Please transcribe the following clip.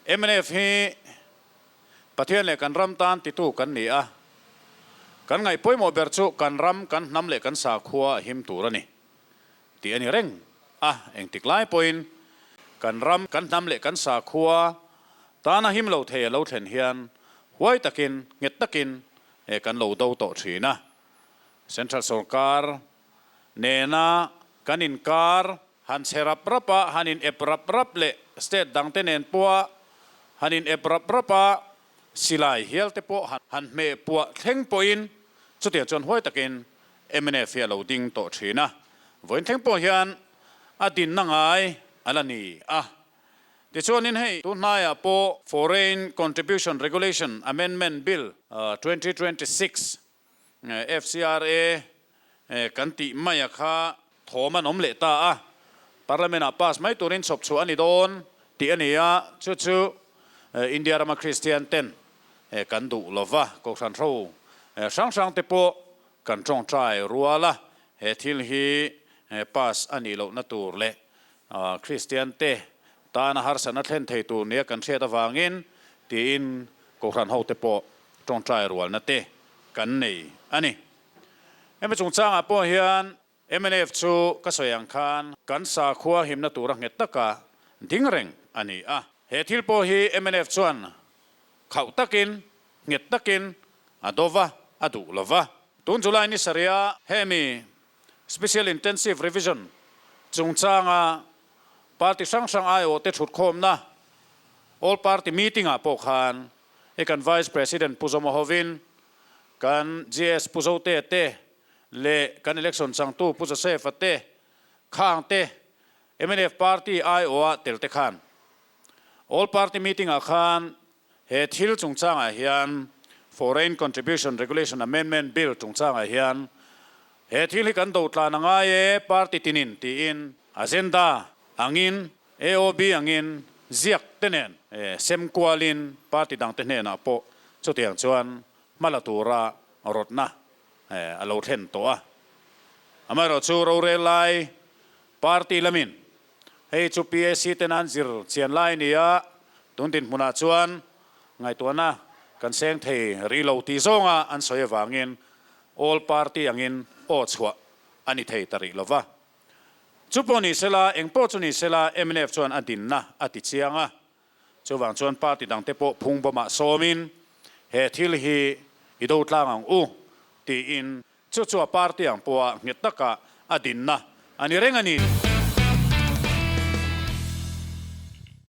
Mnf hi Pathian leh kan ram tan titu kan ni a, kan ngaih pawimawh ber chu kan ram, kan hnam leh kan sakhua a him tur a ni tih a ni reng a, engtik lai pawhin kan ram, kan hnam leh kan sakhua tana him lo thei a lo thlen hian huai takin, nghet takin kan lo do tawh thin a. Central sorkar nena kan inkar han chhe rap rap a, han in ep rap rap leh state dangte nen pawha han in ep rap rap a, silai hial te pawh han hmeh puah thleng pawhin chutiang chuan huai takin mnf hi a lo ding tawh thin a, vawiin thleng pawh hian a dinna ngai a la ni a. Tichuanin hei tun hnaiah pawh Foreign Contribution Regulation Amendment Bill 2026 FCRA kan tih mai a kha thawm an awm leh ta a, Parliament ah pass mai turin chhawp chhuah a ni dawn tih a ni a, chu chu India rama Kristian ten kan duh lo va, Kohhran hro hrang hrang te pawh kan tawngtai rual a, he thil hi pass a nih lohna tur leh Kristian te tana harsatna thlen thei tur nia kan hriat avangin tiin Kohhran ho te pawh tawngtai rualna te kan nei a ni. Hemi chungchangah pawh hian mnf chu ka sawi ang khan kan sakhua himna tura nghet taka ding reng a ni a. He thil pawh hi mnf chuan khauh takin, nghet takin a do va, a duh lo va. Tun July ni sarih-a hemi Special Intensive Revision chungchanga party hrang hrang aiawhte thutkhawmna All Party Meeting-ah pawh khan I kan Vice President Pu Zawma hovin kan GS Pu Zotea te leh kan election changtu Pu Joseph-a te khang te mnf party aiawha tel te khan All Party Meeting ah khan he thil chungchangah hian Foreign Contribution Regulation Amendment Bill chungchangah hian he thil hi kan do tlan a ngai e party tinin tiin agenda angin AOB angin ziak te nen sem kualin party dangte hnenah pawh chutiang chuan hma la tura rawtna a lo thlen tawh a. Amaherawhchu rorel lai party lamin hei chu PAC ten an zir chian lai a ni a, tun dinhmunah chuan ngaihtuahna kan seng thei rih lo tih zawnga an sawi avangin all party angin aw chhuah a ni thei ta rih lova. Chu pawh ni sela, eng pawh chu ni sela, mnf chuan a dinna a ti chiang a. Chuvang chuan party dangte pawh phung bawmah sawmin he thil hi i do tlang ang u tiin chu chu a party ang pawha nghet taka a dinna a ni reng a ni.